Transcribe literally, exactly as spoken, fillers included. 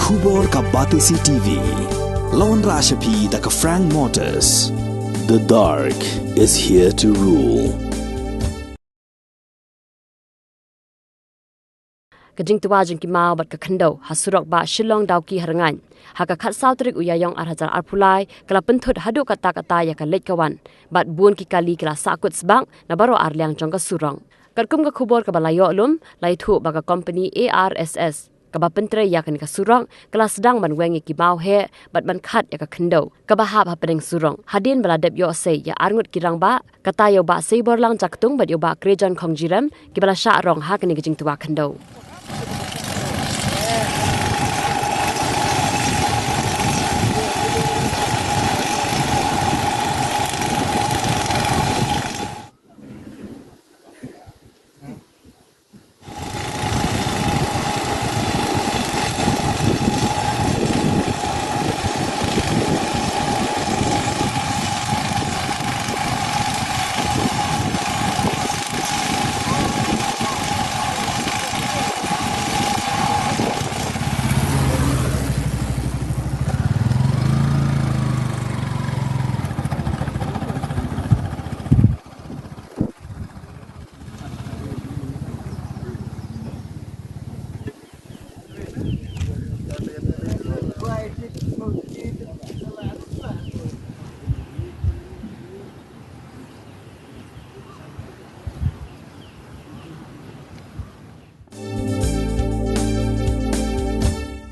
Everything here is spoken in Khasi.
Khubor ka Batesi T V. Lawan Rashapi da ka Frank Motors. The dark is here to rule. Ka jingtwa jingkimaw bad ka khyndew ha surok ba Shillong Dawki ha Rngaiñ ha ka khatsaw tarik u Ïaïong ar hajar arphew lai ka la pynthut haduh katta katta ïa ka leit ka wan bad bun ki kali ki la sahkut sbak na baroh arliang jong ka surok. Katkum ka khubor kaba la ïoh lum, la ïathuh ba ka kompani A R S S kaba pyntrei ïa kane ka surok ka la sdang ban weng ïa ki maw heh bad ban khat ïa ka khyndew kaba hap hapdeng surok. Hadien ba la dep ïoh sei ïa arngut ki rangbah, ka taïew Bah Seiborlang Jaktung bad ïa u Bah Krejon Khongjirem kiba la shah rong ha kane ka jingtwa khyndew.